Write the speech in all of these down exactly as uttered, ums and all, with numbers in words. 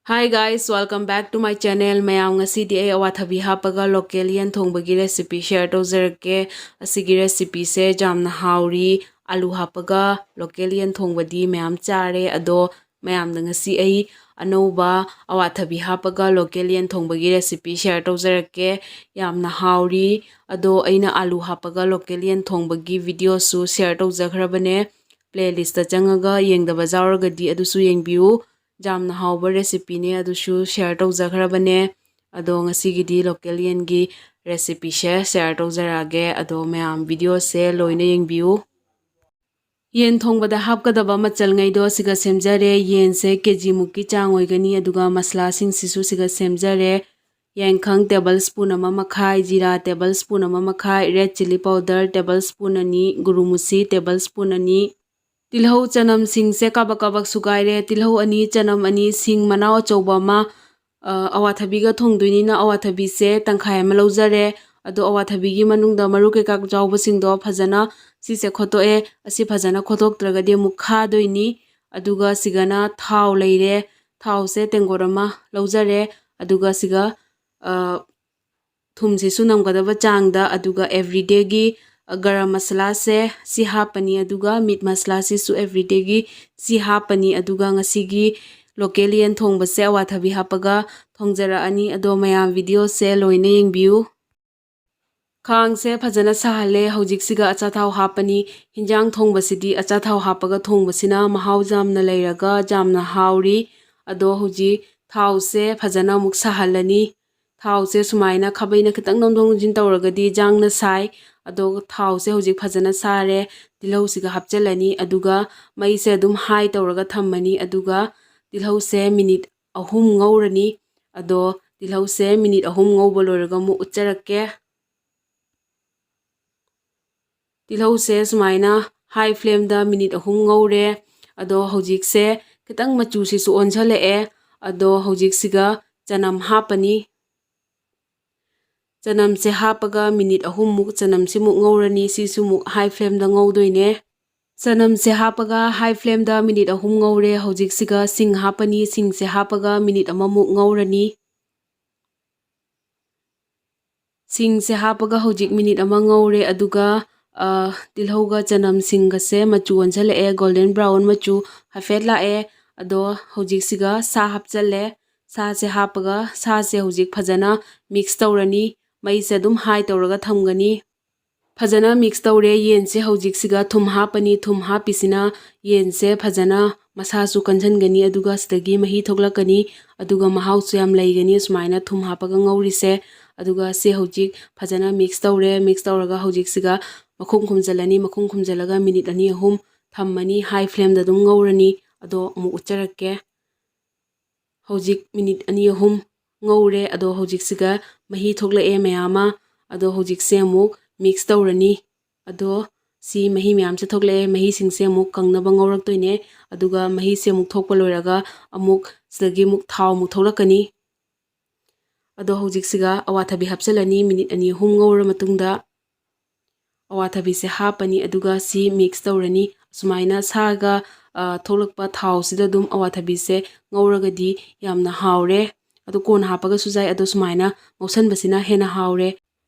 Hi guys, welcome back to my channel. ꯃꯌꯥꯝ, ꯉꯁꯤꯗꯤ ꯑꯩ ꯑꯋꯥꯊꯕꯤ ꯍꯥꯞꯄꯒ local ꯌꯦꯟ ꯊꯣꯡꯕꯒꯤ recipe share ꯇꯧꯖꯔꯛꯀꯦ꯫ ꯑꯁꯤꯒꯤ recipeꯁꯦ ꯌꯥꯝꯅ ꯍꯥꯎꯔꯤ꯫ ꯑꯂꯨ ꯍꯥꯞꯄꯒ local ꯌꯦꯟ ꯊꯣꯡꯕꯗꯤ ꯃꯌꯥꯝ ꯆꯥꯔꯦ, ꯑꯗꯣ ꯃꯌꯥꯝꯗ ꯉꯁꯤ ꯑꯩ ꯑꯅꯧꯕ ꯑꯋꯥꯊꯕꯤ ꯍꯥꯞꯄꯒ local ꯌꯦꯟ ꯊꯣꯡꯕꯒꯤ recipe share ꯇꯧꯖꯔꯛꯀꯦ꯫ ꯌꯥꯝꯅ ꯍꯥꯎꯔꯤ꯫ ꯑꯗꯣ ꯑꯩꯅ ꯑꯂꯨ ꯍꯥꯞꯄꯒ local ꯌꯦꯟ ꯊꯣꯡꯕꯒꯤ videoꯁꯨ share ꯇꯧꯖꯈ꯭ꯔꯕꯅꯦ꯫ Playlistꯇ ꯆꯪꯉꯒ ꯌꯦꯡꯗꯕ ꯌꯥꯎꯔꯒꯗꯤ ꯑꯗꯨꯁꯨ ꯌꯦꯡꯕꯤꯌꯨ꯫ ꯌꯥꯝꯅ ꯍꯥꯎꯕ recipeꯅꯦ, ꯑꯗꯨꯁꯨ share ꯇꯧꯖꯈ꯭ꯔꯕꯅꯦ꯫ ꯑꯗꯣ ꯉꯁꯤꯒꯤꯗꯤ local ꯌꯦꯟꯒꯤ recipeꯁꯦ share ꯇꯧꯖꯔꯛꯑꯒꯦ꯫ ꯑꯗꯣ ꯃꯌꯥꯝ videoꯁꯦ ꯂꯣꯏꯅ ꯌꯦꯡꯕꯤꯌꯨ꯫ ꯌꯦꯟ ꯊꯣꯡꯕꯗ ꯍꯥꯞꯀꯗꯕ ꯃꯆꯜꯉꯩꯗꯣ ꯁꯤꯒ ꯁꯦꯝꯖꯔꯦ꯫ ꯌꯦꯟꯁꯦ KG ꯃꯨꯛꯀꯤ ꯆꯥꯡ ꯑꯣꯏꯒꯅꯤ꯫ ꯑꯗꯨꯒ ꯃꯁꯂꯥꯁꯤꯡꯁꯤꯁꯨ ꯁꯤꯒ ꯁꯦꯝꯖꯔꯦ꯫ ꯌꯥꯏꯈꯪ table spoon ꯑꯃ ꯃꯈꯥꯏ, ꯖꯤꯔꯥ table spoon ꯑꯃ ꯃꯈꯥꯏ, red chilli powder table spoon ꯑꯅꯤ, ꯒꯨꯔꯨꯃꯨꯁꯤ table spoon ꯑꯅꯤ, ꯇꯤꯜꯍꯧ ꯆꯅꯝꯁꯤꯡꯁꯦ ꯀꯥꯕꯛ ꯀꯥꯕꯛ ꯁꯨꯒꯥꯏꯔꯦ꯫ ꯇꯤꯜꯍꯧ ꯑꯅꯤ, ꯆꯅꯝ ꯑꯅꯤ, ꯁꯤꯡ ꯃꯅꯥꯎ ꯑꯆꯧꯕ ꯑꯃ, ꯑ, ꯑꯋꯥꯊꯕꯤꯒ ꯊꯣꯡꯗꯣꯏꯅꯤꯅ ꯑꯋꯥꯊꯕꯤꯁꯦ ꯇꯪꯈꯥꯏ ꯑꯃ ꯂꯧꯖꯔꯦ꯫ ꯑꯗꯣ ꯑꯋꯥꯊꯕꯤꯒꯤ ꯃꯅꯨꯡꯗ ꯃꯔꯨ ꯀꯩꯀꯥ ꯌꯥꯎꯕꯁꯤꯡꯗꯣ ꯐꯖꯅ ꯁꯤꯁꯦ ꯈꯣꯠꯇꯣꯛꯑꯦ꯫ ꯑꯁꯤ ꯐꯖꯅ ꯈꯣꯠꯇꯣꯛꯇ꯭ꯔꯒꯗꯤ ꯑꯃꯨꯛ ꯈꯥꯗꯣꯏꯅꯤ꯫ ꯑꯗꯨꯒ ꯁꯤꯒꯅ ꯊꯥꯎ ꯂꯩꯔꯦ꯫ ꯊꯥꯎꯁꯦ ꯇꯦꯡꯀꯣꯠ ꯑꯃ ꯂꯧꯖꯔꯦ꯫ ꯑꯗꯨꯒ ꯁꯤꯒ, ꯑ, ꯊꯨꯝꯁꯤꯁꯨ ꯅꯝꯒꯗꯕ ꯆꯥꯡꯗ, ꯑꯗꯨꯒ everydayꯒꯤ, ꯑ, ꯒꯔꯝ ꯃꯁꯥꯂꯥꯁꯦ ꯁꯤ ꯍꯥꯞꯄꯅꯤ, ꯑꯗꯨꯒ meat ꯃꯁꯥꯂꯥꯁꯤꯁꯨ everydayꯒꯤ ꯁꯤ ꯍꯥꯞꯄꯅꯤ, ꯑꯗꯨꯒ ꯉꯁꯤꯒꯤ local ꯌꯦꯟ ꯊꯣꯡꯕꯁꯦ ꯑꯋꯥꯊꯕꯤ ꯍꯥꯞꯄꯒ ꯊꯣꯡꯖꯔꯛꯑꯅꯤ꯫ ꯑꯗꯣ ꯃꯌꯥꯝ videoꯁꯦ ꯂꯣꯏꯅ ꯌꯦꯡꯕꯤꯌꯨ꯫ ꯈꯥꯡꯁꯦ ꯐꯖꯅ ꯁꯥꯍꯜꯂꯦ꯫ ꯍꯧꯖꯤꯛꯁꯤꯒ ꯑꯆꯥꯊꯥꯎ ꯍꯥꯞꯄꯅꯤ꯫ ꯍꯤꯟꯖꯥꯡ ꯊꯣꯡꯕꯁꯤꯗꯤ ꯑꯆꯥꯊꯥꯎ ꯍꯥꯞꯄꯒ ꯊꯣꯡꯕꯁꯤꯅ ꯃꯍꯥꯎ ꯌꯥꯝꯅ ꯂꯩꯔꯒ ꯌꯥꯝꯅ ꯍꯥꯎꯔꯤ꯫ ꯑꯗꯣ ꯍꯧꯖꯤꯛ ꯊꯥꯎꯁꯦ ꯐꯖꯅ ꯑꯃꯨꯛ ꯁꯥꯍꯜꯂꯅꯤ꯫ ꯊꯥꯎꯁꯦ ꯁꯨꯃꯥꯏꯅ ꯈꯥꯕꯩꯅ ꯈꯤꯇꯪ ꯅꯣꯝꯊꯣꯛ ꯅꯣꯝꯖꯤꯟ ꯇꯧꯔꯒꯗꯤ ꯌꯥꯡꯅ ꯁꯥꯏ꯫ ꯑꯗꯣ ꯊꯥꯎꯁꯦ ꯍꯧꯖꯤꯛ ꯐꯖꯅ ꯁꯥꯔꯦ꯫ ꯇꯤꯜꯍꯧꯁꯤꯒ ꯍꯥꯞꯆꯤꯜꯂꯅꯤ꯫ ꯑꯗꯨꯒ ꯃꯩꯁꯦ ꯑꯗꯨꯝ high ꯇꯧꯔꯒ ꯊꯝꯃꯅꯤ꯫ ꯑꯗꯨꯒ ꯇꯤꯜꯍꯧꯁꯦ minute ꯑꯍꯨꯝ ꯉꯧꯔꯅꯤ꯫ ꯑꯗꯣ ꯇꯤꯜꯍꯧꯁꯦ minute ꯑꯍꯨꯝ ꯉꯧꯕ ꯂꯣꯏꯔꯒ ꯑꯃꯨꯛ ꯎꯠꯆꯔꯛꯀꯦ꯫ ꯇꯤꯜꯍꯧꯁꯦ ꯁꯨꯃꯥꯏꯅ high flameꯗ minute ꯑꯍꯨꯝ ꯉꯧꯔꯦ꯫ ꯑꯗꯣ ꯍꯧꯖꯤꯛꯁꯦ ꯈꯤꯇꯪ ꯃꯆꯨꯁꯤꯁꯨ ꯑꯣꯟꯁꯤꯜꯂꯛꯑꯦ꯫ ꯑꯗꯣ ꯍꯧꯖꯤꯛꯁꯤꯒ ꯆꯅꯝ ꯍꯥꯞꯄꯅꯤ꯫ ꯆꯅꯝꯁꯦ ꯍꯥꯞꯄꯒ minute ꯑꯍꯨꯝꯃꯨꯛ ꯆꯅꯝꯁꯤꯃꯨꯛ ꯉꯧꯔꯅꯤ꯫ ꯁꯤꯁꯨ ꯑꯃꯨꯛ high flameꯗ ꯉꯧꯗꯣꯏꯅꯦ꯫ ꯆꯅꯝꯁꯦ ꯍꯥꯞꯄꯒ high flameꯗ ꯃꯤꯅꯤꯠ ꯑꯍꯨꯝ ꯉꯧꯔꯦ꯫ ꯍꯧꯖꯤꯛꯁꯤꯒ ꯁꯤꯡ ꯍꯥꯞꯄꯅꯤ꯫ ꯁꯤꯡꯁꯦ ꯍꯥꯞꯄꯒ ꯃꯤꯅꯤꯠ ꯑꯃꯃꯨꯛ ꯉꯧꯔꯅꯤ꯫ ꯁꯤꯡꯁꯦ ꯍꯥꯞꯄꯒ ꯍꯧꯖꯤꯛ ꯃꯤꯅꯤꯠ ꯑꯃ ꯉꯧꯔꯦ꯫ ꯑꯗꯨꯒ, ꯑ, ꯇꯤꯜꯍꯧꯒ ꯆꯅꯝꯁꯤꯡꯒꯁꯦ ꯃꯆꯨ ꯑꯣꯟꯁꯤꯜꯂꯛꯑꯦ, golden brown ꯃꯆꯨ ꯍꯥꯏꯐꯦꯠ ꯂꯥꯛꯑꯦ꯫ ꯑꯗꯣ ꯍꯧꯖꯤꯛꯁꯤꯒ ꯁꯥ ꯍꯥꯞꯆꯜꯂꯦ꯫ ꯁꯥꯁꯦ ꯍꯥꯞꯄꯒ ꯁꯥꯁꯦ ꯍꯧꯖꯤꯛ ꯐꯖꯅ mix ꯇꯧꯔꯅꯤ꯫ ꯃꯩꯁꯦ ꯑꯗꯨꯝ high ꯇꯧꯔꯒ ꯊꯝꯒꯅꯤ꯫ ꯐꯖꯅ mix ꯇꯧꯔꯦ꯫ ꯌꯦꯟꯁꯦ ꯍꯧꯖꯤꯛꯁꯤꯒ ꯊꯨꯝ ꯍꯥꯞꯄꯅꯤ꯫ ꯊꯨꯝ ꯍꯥꯞꯄꯤꯁꯤꯅ ꯌꯦꯟꯁꯦ ꯐꯖꯅ ꯃꯁꯥꯁꯨ ꯀꯟꯁꯤꯟꯒꯅꯤ, ꯑꯗꯨꯒ ꯁꯤꯗꯒꯤ ꯃꯍꯤ ꯊꯣꯛꯂꯛꯀꯅꯤ, ꯑꯗꯨꯒ ꯃꯍꯥꯎꯁꯨ ꯌꯥꯝ ꯂꯩꯒꯅꯤ ꯁꯨꯃꯥꯏꯅ ꯊꯨꯝ ꯍꯥꯞꯄꯒ ꯉꯧꯔꯤꯁꯦ꯫ ꯑꯗꯨꯒ ꯁꯦ ꯍꯧꯖꯤꯛ ꯐꯖꯅ mix ꯇꯧꯔꯦ꯫ Mix ꯇꯧꯔꯒ ꯍꯧꯖꯤꯛꯁꯤꯒ ꯃꯈꯨꯝ ꯈꯨꯝꯖꯤꯜꯂꯅꯤ꯫ ꯃꯈꯨꯝ ꯈꯨꯝꯖꯤꯜꯂꯒ ꯃꯤꯅꯤꯠ ꯑꯅꯤ ꯑꯍꯨꯝ ꯊꯝꯃꯅꯤ꯫ High flameꯗ ꯑꯗꯨꯝ ꯉꯧꯔꯅꯤ꯫ ꯑꯗꯣ ꯑꯃꯨꯛ ꯎꯠꯆꯔꯛꯀꯦ꯫ ꯍꯧꯖꯤꯛ ꯃꯤꯅꯤꯠ ꯑꯅꯤ ꯑꯍꯨꯝ ꯉꯧꯔꯦ꯫ ꯑꯗꯣ ꯍꯧꯖꯤꯛꯁꯤꯒ ꯃꯍꯤ ꯊꯣꯛꯂꯛꯑꯦ ꯃꯌꯥꯝ ꯑꯃ꯫ ꯑꯗꯣ ꯍꯧꯖꯤꯛꯁꯦ ꯑꯃꯨꯛ mix ꯇꯧꯔꯅꯤ꯫ ꯑꯗꯣ ꯁꯤ ꯃꯍꯤ ꯃꯌꯥꯝꯁꯦ ꯊꯣꯛꯂꯛꯑꯦ꯫ ꯃꯍꯤꯁꯤꯡꯁꯦ ꯑꯃꯨꯛ ꯀꯪꯅꯕ ꯉꯧꯔꯛꯇꯣꯏꯅꯦ꯫ ꯑꯗꯨꯒ ꯃꯍꯤꯁꯦ ꯑꯃꯨꯛ ꯊꯣꯛꯄ ꯂꯣꯏꯔꯒ ꯑꯃꯨꯛ ꯁꯤꯗꯒꯤ ꯑꯃꯨꯛ ꯊꯥꯎ ꯑꯃꯨꯛ ꯊꯣꯛꯂꯛꯀꯅꯤ꯫ ꯑꯗꯣ ꯍꯧꯖꯤꯛꯁꯤꯒ ꯑꯋꯥꯊꯕꯤ ꯍꯥꯞꯆꯤꯜꯂꯅꯤ꯫ ꯃꯤꯅꯤꯠ ꯑꯅꯤ ꯑꯍꯨꯝ ꯉꯧꯔ ꯃꯇꯨꯡꯗ ꯑꯋꯥꯊꯕꯤꯁꯦ ꯍꯥꯞꯄꯅꯤ, ꯑꯗꯨꯒ ꯁꯤ mix ꯇꯧꯔꯅꯤ꯫ ꯑꯁꯨꯃꯥꯏꯅ ꯁꯥꯒ, ꯑ, ꯊꯣꯛꯂꯛꯄ ꯊꯥꯎꯁꯤꯗ ꯑꯗꯨꯝ ꯑꯋꯥꯊꯕꯤꯁꯦ ꯉꯧꯔꯒꯗꯤ ꯌꯥꯝꯅ ꯍꯥꯎꯔꯦ꯫ ꯑꯗꯣ ꯀꯣꯟꯅ ꯍꯥꯞꯄꯒꯁꯨ ꯌꯥꯏ, ꯑꯗꯣ ꯁꯨꯃꯥꯏꯅ ꯉꯧꯁꯟꯕꯁꯤꯅ ꯍꯦꯟꯅ ꯍꯥꯎꯔꯦ꯫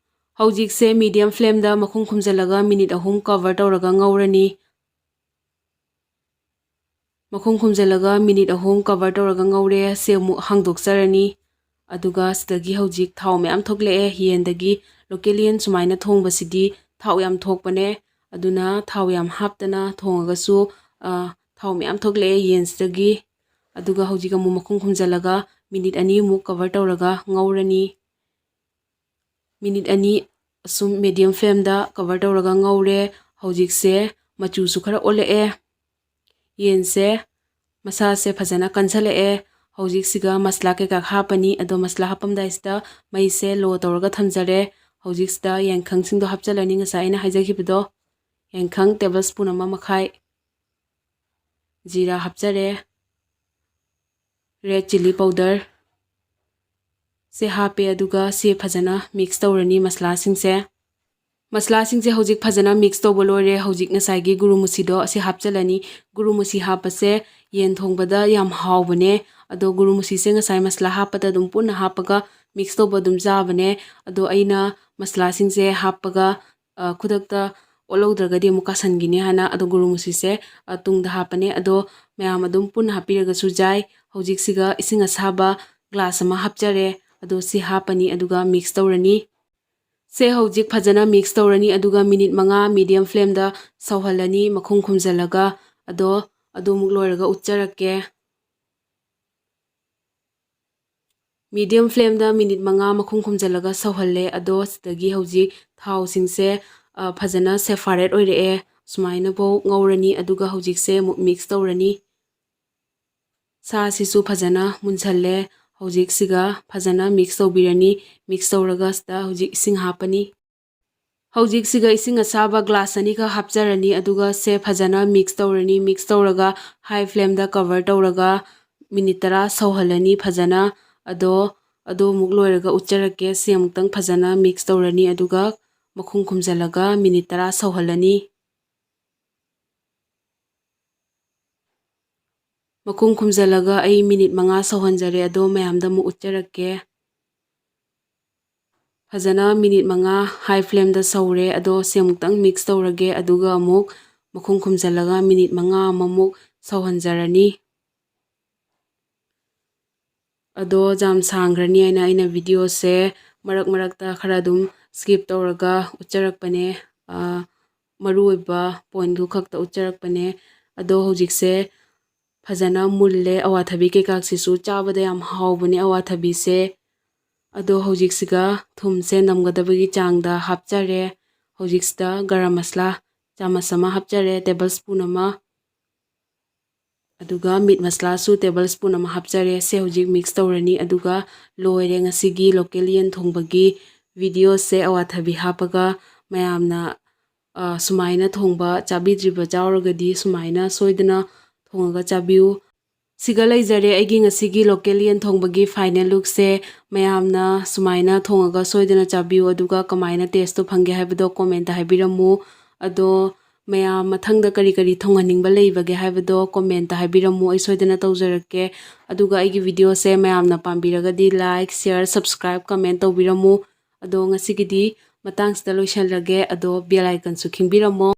ꯍꯧꯖꯤꯛꯁꯦ medium flameꯗ ꯃꯈꯨꯝ ꯈꯨꯝꯖꯤꯜꯂꯒ ꯃꯤꯅꯤꯠ ꯑꯍꯨꯝ cover ꯇꯧꯔꯒ ꯉꯧꯔꯅꯤ꯫ ꯃꯈꯨꯝ ꯈꯨꯝꯖꯤꯜꯂꯒ ꯃꯤꯅꯤꯠ ꯑꯍꯨꯝ cover ꯇꯧꯔꯒ ꯉꯧꯔꯦ꯫ ꯁꯦ ꯑꯃꯨꯛ ꯍꯥꯡꯗꯣꯛꯆꯔꯅꯤ꯫ ꯑꯗꯨꯒ ꯁꯤꯗꯒꯤ ꯍꯧꯖꯤꯛ ꯊꯥꯎ ꯃꯌꯥꯝ ꯊꯣꯛꯂꯛꯑꯦ ꯌꯦꯟꯗꯒꯤ꯫ Local ꯌꯦꯟ ꯁꯨꯃꯥꯏꯅ ꯊꯣꯡꯕꯁꯤꯗꯤ ꯊꯥꯎ ꯌꯥꯝ ꯊꯣꯛꯄꯅꯦ꯫ ꯑꯗꯨꯅ ꯊꯥꯎ ꯌꯥꯝ ꯍꯥꯞꯇꯅ ꯊꯣꯡꯉꯒꯁꯨ, ꯑ, ꯊꯥꯎ ꯃꯌꯥꯝ ꯊꯣꯛꯂꯛꯑꯦ ꯌꯦꯟꯁꯤꯗꯒꯤ꯫ ꯑꯗꯨꯒ ꯍꯧꯖꯤꯛ ꯑꯃꯨꯛ ꯃꯈꯨꯝ ꯈꯨꯝꯖꯤꯜꯂꯒ ꯃꯤꯅꯤꯠ ꯑꯅꯤꯃꯨꯛ cover ꯇꯧꯔꯒ ꯉꯧꯔꯅꯤ꯫ ꯃꯤꯅꯤꯠ ꯑꯅꯤ ꯑꯁꯨꯝ medium flameꯗ cover ꯇꯧꯔꯒ ꯉꯧꯔꯦ꯫ ꯍꯧꯖꯤꯛꯁꯦ ꯃꯆꯨꯁꯨ ꯈꯔ ꯑꯣꯜꯂꯛꯑꯦ꯫ ꯌꯦꯟꯁꯦ ꯃꯁꯥꯁꯦ ꯐꯖꯅ ꯀꯟꯁꯜꯂꯛꯑꯦ꯫ ꯍꯧꯖꯤꯛꯁꯤꯒ ꯃꯁꯂꯥ ꯀꯩꯀꯥ ꯍꯥꯞꯄꯅꯤ꯫ ꯑꯗꯣ ꯃꯁꯂꯥ ꯍꯥꯞꯄꯝꯗꯥꯏꯁꯤꯗ ꯃꯩꯁꯦ low ꯇꯧꯔꯒ ꯊꯝꯖꯔꯦ꯫ ꯍꯧꯖꯤꯛꯁꯤꯗ ꯌꯥꯏꯈꯪꯁꯤꯡꯗꯣ ꯍꯥꯞꯆꯤꯜꯂꯅꯤ, ꯉꯁꯥꯏ ꯑꯩꯅ ꯍꯥꯏꯖꯈꯤꯕꯗꯣ꯫ ꯌꯥꯏꯈꯪ table spoon ꯑꯃ ꯃꯈꯥꯏ꯫ ꯖꯤꯔꯥ ꯍꯥꯞꯆꯔꯦ꯫ Red chilli powder ꯁꯦ ꯍꯥꯞꯄꯦ, ꯑꯗꯨꯒ ꯁꯦ ꯐꯖꯅ mix ꯇꯧꯔꯅꯤ ꯃꯁꯂꯥꯁꯤꯡꯁꯦ꯫ ꯃꯁꯂꯥꯁꯤꯡꯁꯦ ꯍꯧꯖꯤꯛ ꯐꯖꯅ ꯃꯤꯛꯁ ꯇꯧꯕ ꯂꯣꯏꯔꯦ꯫ ꯍꯧꯖꯤꯛ ꯉꯁꯥꯏꯒꯤ ꯒꯨꯔꯨ ꯃꯨꯁꯤꯗꯣ ꯑꯁꯤ ꯍꯥꯞꯆꯤꯜꯂꯅꯤ꯫ ꯒꯨꯔꯨ ꯃꯨꯁꯤ ꯍꯥꯞꯄꯁꯦ ꯌꯦꯟ ꯊꯣꯡꯕꯗ ꯌꯥꯝ ꯍꯥꯎꯕꯅꯦ꯫ ꯑꯗꯣ ꯒꯨꯔꯨ ꯃꯨꯁꯤꯁꯦ ꯉꯁꯥꯏ ꯃꯁꯂꯥ ꯍꯥꯞꯄꯗ ꯑꯗꯨꯝ ꯄꯨꯟꯅ ꯍꯥꯞꯄꯒ ꯃꯤꯛꯁ ꯇꯧꯕ ꯑꯗꯨꯝ ꯆꯥꯕꯅꯦ꯫ ꯑꯗꯣ ꯑꯩꯅ ꯃꯁꯂꯥꯁꯤꯡꯁꯦ ꯍꯥꯞꯄꯒ, ꯑ, ꯈꯨꯗꯛꯇ ꯑꯣꯠꯍꯧꯗ꯭ꯔꯒꯗꯤ ꯑꯃꯨꯛ ꯀꯥꯁꯟꯈꯤꯅꯤ ꯍꯥꯏꯅ꯫ ꯑꯗꯣ ꯒꯨꯔꯨ ꯃꯨꯁꯤꯁꯦ, ꯑ, ꯇꯨꯡꯗ ꯍꯥꯞꯄꯅꯦ꯫ ꯑꯗꯣ ꯃꯌꯥꯝ ꯑꯗꯨꯝ ꯄꯨꯟꯅ ꯍꯥꯞꯄꯤꯔꯒꯁꯨ ꯌꯥꯏ꯫ ꯍꯧꯖꯤꯛꯁꯤꯒ ꯏꯁꯤꯡ ꯑꯁꯥꯕ ꯒ꯭ꯂꯥꯁ ꯑꯃ ꯍꯥꯞꯆꯔꯦ꯫ ꯑꯗꯣ ꯁꯤ ꯍꯥꯞꯄꯅꯤ, ꯑꯗꯨꯒ ꯃꯤꯛꯁ ꯇꯧꯔꯅꯤ꯫ ꯁꯦ ꯍꯧꯖꯤꯛ ꯐꯖꯅ ꯃꯤꯛꯁ ꯇꯧꯔꯅꯤ, ꯑꯗꯨꯒ ꯃꯤꯅꯤꯠ ꯃꯉꯥ ꯃꯤꯗꯤꯌꯝ ꯐ꯭ꯂꯦꯝꯗ ꯁꯧꯍꯜꯂꯅꯤ, ꯃꯈꯨꯝ ꯈꯨꯝꯖꯤꯜꯂꯒ꯫ ꯑꯗꯣ ꯑꯗꯨ ꯑꯃꯨꯛ ꯂꯣꯏꯔꯒ ꯎꯠꯆꯔꯛꯀꯦ꯫ ꯃꯤꯗꯤꯌꯝ ꯐ꯭ꯂꯦꯝꯗ ꯃꯤꯅꯤꯠ ꯃꯉꯥ ꯃꯈꯨꯝ ꯈꯨꯝꯖꯤꯜꯂꯒ ꯁꯧꯍꯜꯂꯦ꯫ ꯑꯗꯣ ꯁꯤꯗꯒꯤ ꯍꯧꯖꯤꯛ ꯊꯥꯎꯁꯤꯡꯁꯦ, ꯑ, ꯐꯖꯅ ꯁꯦꯐꯥꯔꯦꯠ ꯑꯣꯏꯔꯛꯑꯦ꯫ ꯁꯨꯃꯥꯏꯅꯐꯥꯎ ꯉꯧꯔꯅꯤ, ꯑꯗꯨꯒ ꯍꯧꯖꯤꯛꯁꯦ ꯑꯃꯨꯛ ꯃꯤꯛꯁ ꯇꯧꯔꯅꯤ꯫ ꯁꯥꯁꯤꯁꯨ ꯐꯖꯅ ꯃꯨꯟꯁꯜꯂꯦ꯫ ꯍꯧꯖꯤꯛꯁꯤꯒ ꯐꯖꯅ ꯃꯤꯛꯁ ꯇꯧꯕꯤꯔꯅꯤ꯫ ꯃꯤꯛꯁ ꯇꯧꯔꯒ ꯁꯤꯗ ꯍꯧꯖꯤꯛ ꯏꯁꯤꯡ ꯍꯥꯞꯄꯅꯤ꯫ ꯍꯧꯖꯤꯛꯁꯤꯒ ꯏꯁꯤꯡ ꯑꯁꯥꯕ ꯒ꯭ꯂꯥꯁ ꯑꯅꯤꯈꯛ ꯍꯥꯞꯆꯔꯅꯤ, ꯑꯗꯨꯒ ꯁꯦ ꯐꯖꯅ ꯃꯤꯛꯁ ꯇꯧꯔꯅꯤ꯫ ꯃꯤꯛꯁ ꯇꯧꯔꯒ ꯍꯥꯏ ꯐ꯭ꯂꯦꯝꯗ ꯀꯚꯔ ꯇꯧꯔꯒ ꯃꯤꯅꯤꯠ ꯇꯔꯥ ꯁꯧꯍꯜꯂꯅꯤ ꯐꯖꯅ꯫ ꯑꯗꯣ ꯑꯗꯨ ꯑꯃꯨꯛ ꯂꯣꯏꯔꯒ ꯎꯠꯆꯔꯛꯀꯦ꯫ ꯁꯤ ꯑꯃꯨꯛꯇꯪ ꯐꯖꯅ ꯃꯤꯛꯁ ꯇꯧꯔꯅꯤ, ꯑꯗꯨꯒ ꯃꯈꯨꯝ ꯈꯨꯝꯖꯤꯜꯂꯒ ꯃꯤꯅꯤꯠ ꯇꯔꯥ ꯁꯧꯍꯜꯂꯅꯤ꯫ ꯃꯈꯨꯝ ꯈꯨꯝꯖꯤꯜꯂꯒ ꯑꯩ ꯃꯤꯅꯤꯠ ꯃꯉꯥ ꯁꯧꯍꯟꯖꯔꯦ꯫ ꯑꯗꯣ ꯃꯌꯥꯝꯗ ꯑꯃꯨꯛ ꯎꯠꯆꯔꯛꯀꯦ꯫ ꯐꯖꯅ ꯃꯤꯅꯤꯠ ꯃꯉꯥ ꯍꯥꯏ ꯐ꯭ꯂꯦꯝꯗ ꯁꯧꯔꯦ꯫ ꯑꯗꯣ ꯁꯤ ꯑꯃꯨꯛꯇꯪ ꯃꯤꯛꯁ ꯇꯧꯔꯒꯦ, ꯑꯗꯨꯒ ꯑꯃꯨꯛ ꯃꯈꯨꯝ ꯈꯨꯝꯖꯤꯜꯂꯒ ꯃꯤꯅꯤꯠ ꯃꯉꯥ ꯑꯃꯃꯨꯛ ꯁꯧꯍꯟꯖꯔꯅꯤ꯫ ꯑꯗꯣ ꯌꯥꯝ ꯁꯥꯡꯈ꯭ꯔꯅꯤ ꯍꯥꯏꯅ ꯑꯩꯅ ꯚꯤꯗꯤꯑꯣꯁꯦ ꯃꯔꯛ ꯃꯔꯛꯇ ꯈꯔ ꯑꯗꯨꯝ ꯁ꯭ꯀꯤꯞ ꯇꯧꯔꯒ ꯎꯠꯆꯔꯛꯄꯅꯦ꯫ ꯑ, ꯃꯔꯨꯑꯣꯏꯕ ꯄꯣꯏꯟꯠꯇꯨ ꯈꯛꯇ ꯎꯠꯆꯔꯛꯄꯅꯦ꯫ ꯑꯗꯣ ꯍꯧꯖꯤꯛꯁꯦ ꯐꯖꯅ ꯃꯨꯜꯂꯦ꯫ ꯑꯋꯥꯊꯕꯤ ꯀꯩꯀꯥꯁꯤꯁꯨ ꯆꯥꯕꯗ ꯌꯥꯝ ꯍꯥꯎꯕꯅꯦ ꯑꯋꯥꯊꯕꯤꯁꯦ꯫ ꯑꯗꯣ ꯍꯧꯖꯤꯛꯁꯤꯒ ꯊꯨꯝꯁꯦ ꯅꯝꯒꯗꯕꯒꯤ ꯆꯥꯡꯗ ꯍꯥꯞꯆꯔꯦ꯫ ꯍꯧꯖꯤꯛꯁꯤꯗ ꯒꯔꯝ ꯃꯁꯂꯥ ꯆꯥꯃꯁ ꯑꯃ ꯍꯥꯞꯆꯔꯦ, ꯇꯦꯕꯜ ꯁ꯭ꯄꯨꯟ ꯑꯃ꯫ ꯑꯗꯨꯒ ꯃꯤꯠ ꯃꯁꯂꯥꯁꯨ ꯇꯦꯕꯜ ꯁ꯭ꯄꯨꯟ ꯑꯃ ꯍꯥꯞꯆꯔꯦ꯫ ꯁꯦ ꯍꯧꯖꯤꯛ ꯃꯤꯛꯁ ꯇꯧꯔꯅꯤ꯫ ꯑꯗꯨꯒ ꯂꯣꯏꯔꯦ ꯉꯁꯤꯒꯤ ꯂꯣꯀꯦꯜ ꯌꯦꯟ ꯊꯣꯡꯕꯒꯤ ꯚꯤꯗꯤꯑꯣꯁꯦ꯫ ꯑꯋꯥꯊꯕꯤ ꯍꯥꯞꯄꯒ ꯃꯌꯥꯝꯅ, ꯑ, ꯁꯨꯃꯥꯏꯅ ꯊꯣꯡꯕ ꯆꯥꯕꯤꯗ꯭ꯔꯤꯕ ꯌꯥꯎꯔꯒꯗꯤ ꯁꯨꯃꯥꯏꯅ ꯁꯣꯏꯗꯅ ꯊꯣꯡꯉꯒ ꯆꯥꯕꯤꯌꯨ꯫ ꯁꯤꯒ ꯂꯩꯖꯔꯦ ꯑꯩꯒꯤ ꯉꯁꯤꯒꯤ local ꯌꯦꯟ ꯊꯣꯡꯕꯒꯤ final lookꯁꯦ꯫ ꯃꯌꯥꯝꯅ ꯁꯨꯃꯥꯏꯅ ꯊꯣꯡꯉꯒ ꯁꯣꯏꯗꯅ ꯆꯥꯕꯤꯌꯨ, ꯑꯗꯨꯒ ꯀꯃꯥꯏꯅ tasteꯇꯣ ꯐꯪꯒꯦ ꯍꯥꯏꯕꯗꯣ commentꯇ ꯍꯥꯏꯕꯤꯔꯝꯃꯨ꯫ ꯑꯗꯣ ꯃꯌꯥꯝ ꯃꯊꯪꯗ ꯀꯔꯤ ꯀꯔꯤ ꯊꯣꯡꯍꯟꯅꯤꯡꯕ ꯂꯩꯕꯒꯦ ꯍꯥꯏꯕꯗꯣ commentꯇ ꯍꯥꯏꯕꯤꯔꯝꯃꯨ, ꯑꯩ ꯁꯣꯏꯗꯅ ꯇꯧꯖꯔꯛꯀꯦ꯫ ꯑꯗꯨꯒ ꯑꯩꯒꯤ videoꯁꯦ ꯃꯌꯥꯝꯅ ꯄꯥꯝꯕꯤꯔꯒꯗꯤ like, share, subscribe, comment ꯇꯧꯕꯤꯔꯝꯃꯨ꯫ ꯑꯗꯣ ꯉꯁꯤꯒꯤꯗꯤ ꯃꯇꯥꯡꯁꯤꯗ ꯂꯣꯏꯁꯤꯜꯂꯒꯦ꯫ ꯑꯗꯣ bell iconꯁꯨ ꯈꯤꯡꯕꯤꯔꯝꯃꯣ꯫